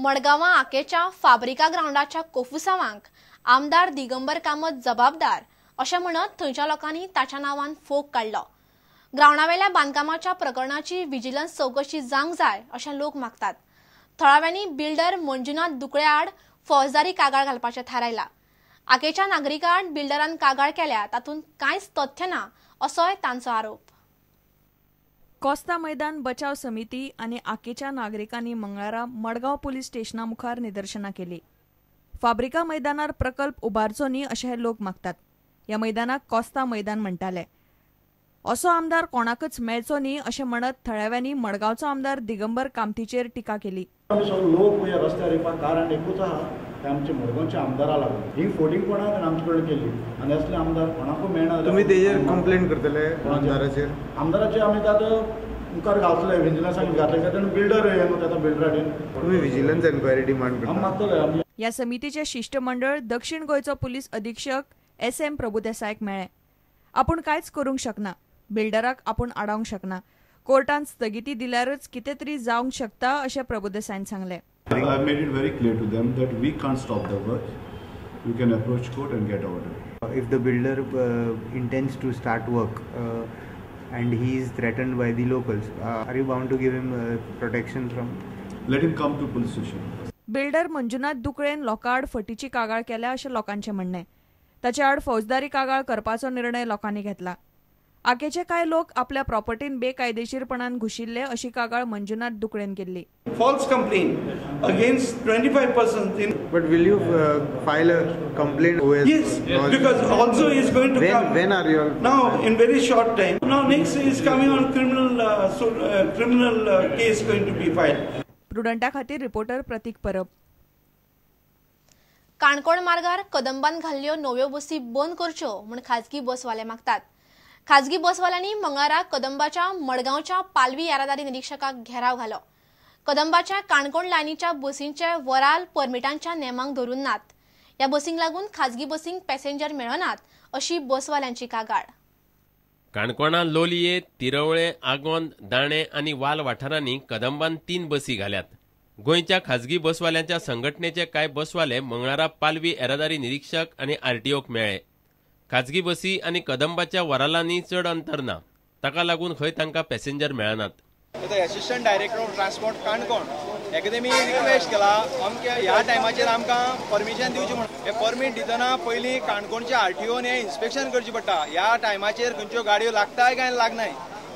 मडगांवां आकेच्या फाब्रिका ग्रावंडाच्या कोफुसावांक आमदार दिगंबर कामत जबाबदार अशें म्हणत थंयच्या लोकांनी ताच्या नांवान फोग काडलो. ग्रावंडावेल्या बांदकामाच्या प्रकरणाची विजिलन्स चवकशी जावंक जाय अशें लोक मागतात. थळाव्यांनी बिल्डर मंजुनाथ दुकळे आड फौजदारी कागाळ घालपाचें थारायलां. आकेच्या नागरिकां आड बिल्डरान कागाळ केल्या तातूंत कांयच तथ्य ना असोय तांचो आरोप. कोस्ता मैदान बचाव समिती आनी आकेच्या नागरिकांनी मंगळारा मडगांव पुलीस स्टेशना मुखार निदर्शनां केली. फाब्रिका मैदानार प्रकल्प उबारचो न्ही अशें हे लोक मागतात. ह्या मैदानाक कोस्ता मैदान म्हणटाले. असो आमदार कोणाकच मेळचो न्ही अशें म्हणत थळाव्यांनी मडगांवचो आमदार दिगंबर कामतीचेर टिका केली. लोक रस्त्यार येवपाक कारण एकूच आहा, ते आमचे मडगांवच्या आमदारा लागून ही फोटिंगपणां आमचे कडेन केली आनी असले आमदार कोणाकूय मेळना. तुमी तेजेर कंप्लेन करतले आमदाराचेर? आमदाराचेर आमी आतां मुखार घातले, विजिलन्साक घातले, कारण बिल्डर हे न्हू आतां बिल्डराचेर तुमी विजिलन्स एन्क्वायरी डिमांड करता? आमी मागतले. ह्या समितीचें शिश्टमंडळ दक्षिण गोंयचो पुलीस अधीक्षक एस.एम. प्रभुदेसायक मेळ्ळें. आपूण कांयच करूंक शकना, बिल्डराक आपूण आडावंक शकना, कोर्टान स्थगिती दिल्यारच कितें तरी जावंक शकता अशें प्रभुदेसायन सांगलें. I made it very clear to them that we can't stop the work. You can approach court and get order. If the builder intends to start work and he is threatened by the locals, are you bound to give him protection from? Let him come to police station. Builder Manjunath दुकळेन लोकां आड फटीची कागाळ केल्या अशें लोकांचें म्हणणें. ताचे आड फौजदारी कागाळ करपाचो निर्णय लोकांनी घेतला. आकेचे कांय लोक आपल्या प्रॉपर्टीन बेकायदेशीरपणान घुशिल्ले अशी कागाळ मंजुनाथ दुकळेन केल्ली. False complaint against 25 persons in. But will you file a complaint? Yes, because also is going to come. When are you? Now in very short time. Now next is coming on criminal criminal case going to be filed. प्रुडंटा खातीर reporter प्रतीक परब. काणकोण मार्गार कदंबान घाल्ल्यो नव्यो बसी बंद करच्यो म्हूण खाजगी बसवाले मागतात. खाजगी बसवाल्यांनी मंगळारा कदंबाच्या मडगांवच्या पालवी येरादारी निरीक्षकाक घेराव घालो. कदंबाच्या काणकोण लायनीच्या बसींचे वराल परमिटांच्या नेमांक धरून नात. ह्या बसींक लागून खाजगी बसींक पॅसेंजर मेळनात अशी बसवाल्यांची कागाळ. काणकोणा लोलये, तिरवळे, आगोंद, दाणे आनी वाल वाठारांनी कदंबान 3 बसी घाल्यात. गोंयच्या खाजगी बसवाल्यांच्या संघटनेचे कांय बसवाले मंगळारा पालवी येरादारी निरीक्षक आनी आरटीओक मेळ्ळे. खाजगी बसी आनी कदंबाच्या वरालांनी चड अंतर ना, ताका लागून खंय तांकां पॅसेंजर मेळनात. Assistant director of transport Canacona हेका तेमी रिक्वेस्ट केला अमक्या ह्या टायमाचेर आमकां परमिशन दिवचें म्हणून. हे परमीट दितना पयलीं काणकोणच्या आरटीओन हें इन्स्पेक्शन करचें पडटा, ह्या टायमाचेर खंयच्यो गाडयो लागताय काय लागनाय.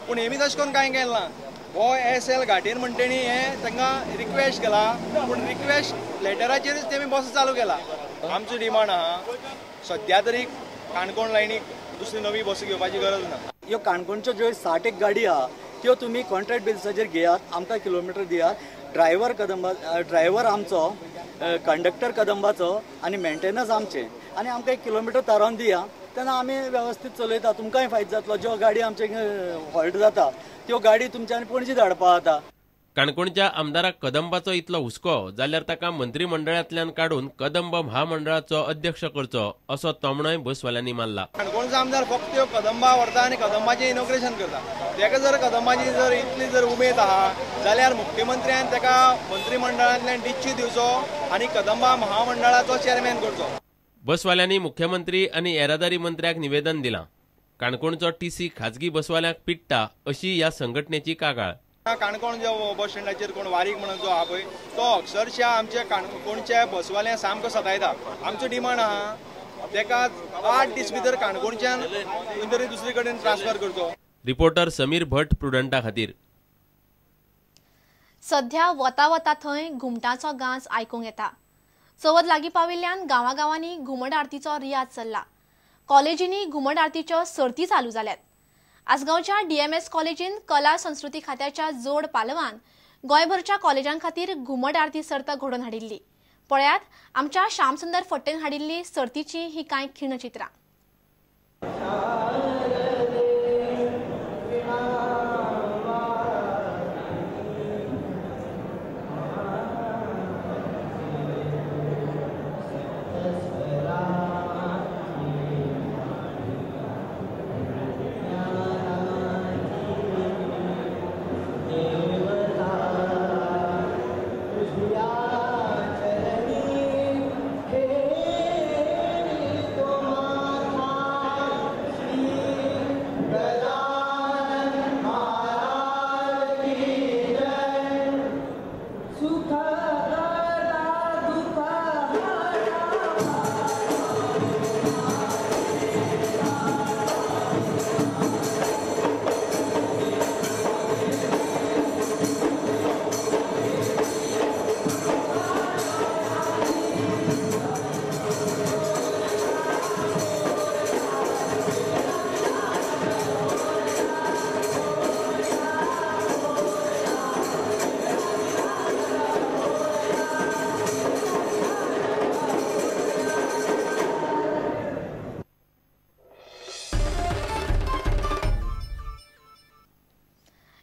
पूण हेमी तशें करून कांय केलें ना. हो एस एल घाटीन म्हण तेणी हें तांकां रिक्वेस्ट केला, पूण रिक्वेस्ट लेटराचेरच तेमी बस चालू केला. आमचो डिमांड आहा सद्या तरी काणकोण लायनीक दुसरी नवी बस घेवपाची गरज ना. ह्यो काणकोणच्यो ज्यो 60 एक गाडी आहा त्यो तुमी कॉन्ट्रॅक्ट बेसिसाचेर घेयात, आमकां किलोमिटर दियात. ड्रायव्हर कदंबा, ड्रायव्हर आमचो, कंडक्टर कदंबाचो आनी मेंटेनन्स आमचें, आनी आमकां एक किलोमिटर थारावन दिया, तेन्ना आमी वेवस्थीत चलयता, तुमकांय फायदो जातलो. ज्यो गाडी आमचे हॉल्ट जाता त्यो गाडी तुमच्यान पणजी धाडपा जाता. काणकोणच्या आमदाराक कदंबाचो इतलो हुस्को जाल्यार ताका मंत्रीमंडळांतल्यान काडून कदंब म्हामंडळाचो अध्यक्ष करचो असो तोमणोय बसवाल्यांनी मारला. काणकोणचो आमदार फक्त त्यो कदंबा व्हरता आनी कदंबाचें इनॉग्रेशन करता. ताका जर कदंबाची जर इतली जर उमेद आहा जाल्यार मुख्यमंत्र्यान ताका मंत्रीमंडळांतल्यान डिच्ची दिवचो आनी कदंबा महामंडळाचो चेअरमॅन करचो. बसवाल्यांनी मुख्यमंत्री आनी येरादारी मंत्र्याक निवेदन दिलां. काणकोणचो टीसी खाजगी बसवाल्यांक पिडटा अशी ह्या संघटनेची कागाळ. काणकोण जो बस स्टँडाचेर कोण वारीक म्हणून जो आहा पळय तो अक्षरशः आमच्या काणकोणच्या बसवाल्यांक सामको सतायता. आमचो डिमांड आहा ताका 8 दीस भितर काणकोणच्यान खंय तरी दुसरे कडेन ट्रान्सफर करचो. रिपोर्टर समीर भट, प्रुडंटा खातीर. सध्या वता वता थंय घुमटाचो गांज आयकूंक येता. चवथ लागीं पाविल्ल्यान गांवागांवांनी घुमट आरतीचो रियाज चल्ला. कॉलेजींनी घुमट आरतीच्यो सर्ती चालू जाल्यात. आसगांवच्या डीएमएस कॉलेजीन कला संस्कृती खात्याच्या जोड पालवान गोंयभरच्या कॉलेजां खातीर घुमट आरती सर्त घडोवन हाडिल्ली. पळयात आमच्या श्यामसुंदर फट्टेन हाडिल्ली सर्तीची ही कांय खिणचित्रां. Yeah.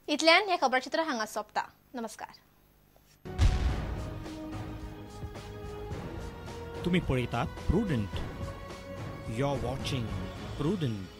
इतल्यान हें खबरचित्र हांगा सोंपता. नमस्कार. तुम्ही पळयतात Prudent. You are watching Prudent.